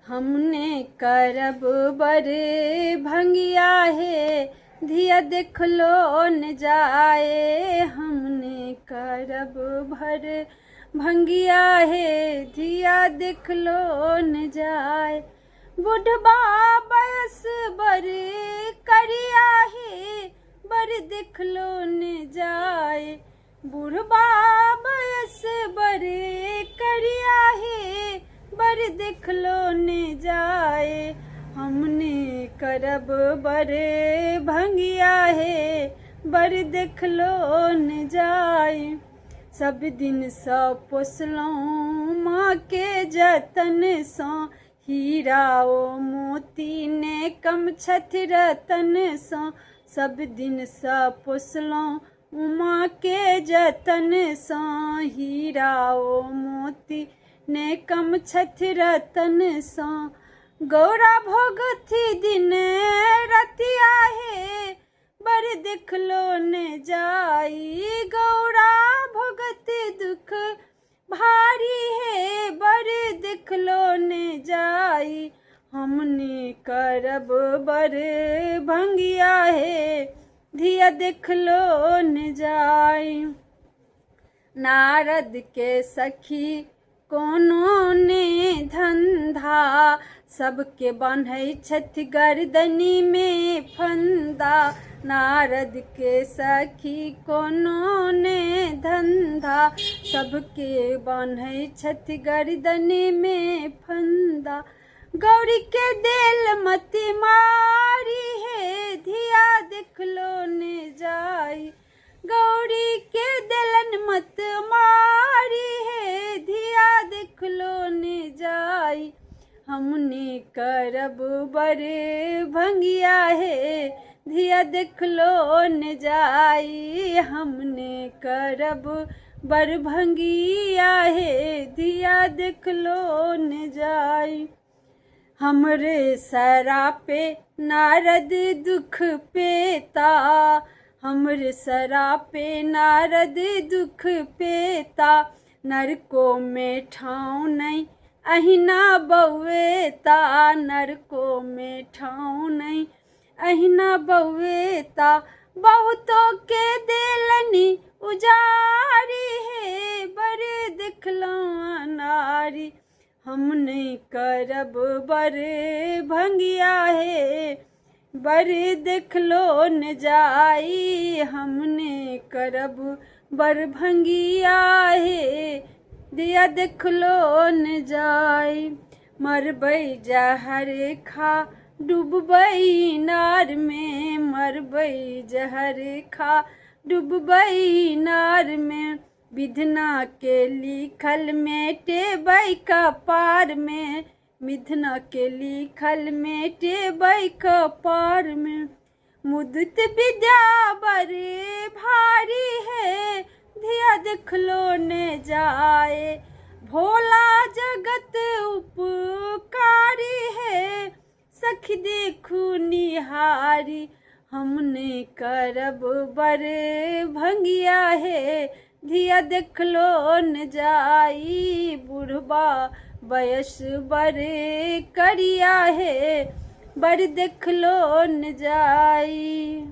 हमने करब बर भंगिया हे, धिया देखलो न जाए। हमने करब भर भंगिया हे, धिया देखलो न जाए। बुढ़बा बयस बर करिया हे, बर देखलो न जाए। बुढ़बा बयस बर करिया हे, बर देखलो न जाए। हमने करब बर भंगिया हे, बर देखलो न जाए। सब दिनसँ पोसलहुँ माँके जतनसँ, हीरा ओ मोती ने कम छथि रतनसँ। सब दिनसँ पोसलहुँ उमाके जतनसँ, हीरा ओ मोती ने कम छथि रतनसँ। गौरा भोगथि दिन रतिया हे, बर देखलो ने जाई। गौरा भोगत दुख भारी हे, बर देखलो ने जाई। हमने करब बर भंगिया हे, धिया देखलो ने जाई। नारद के सखी कोनो ने धंधा, सबके बान्है छथि गर्दनी में फंदा। नारद के सखी कोनो ने धंधा, सबके बान्है छथि गर्दनी में फंदा। गौरी के देल मति मारी हे, धिया देखलो ने जाई। गौरी के देलन मत मारी हे, धिया देखलो ने जाई। हमने करब बर भंगिया हे, धिया देखलो ने जाई। हमने करब बर भंगिया हे, धिया देखलो ने जाई। हमरे सरा पे नारद दुख पेता, हमरे सरा पे नारद दुख पेता। नरको में ठाँव नहीं अहिना बउएता, नरको में ठाँव नहीं अहिना बउएता। बहुतों के देलनी उजारी हे, बड़े देखलहुँ अनारी। हम नहीं करब बर भंगिया हे, बर देखलो न जाई। हमने करब बर भंगिया हे, दिया देखलो न जाई। मरबै जहर खा डूबबै नार में, मरबै जहर खा डूबबै नार में। विधना के लिखल मेटेबै कपार में, मिथुना के लिखल मेटेबै कपार में। मुदित विद्या बड़े भारी है, धिया देखलो ने जाए। भोला जगत उपकारी है, सखी देखू निहारी। हमने करब बर भंगिया हे, धिया देखलो न जाई। बुढ़बा बयस बर करिया हे, बर देखलो न जाई।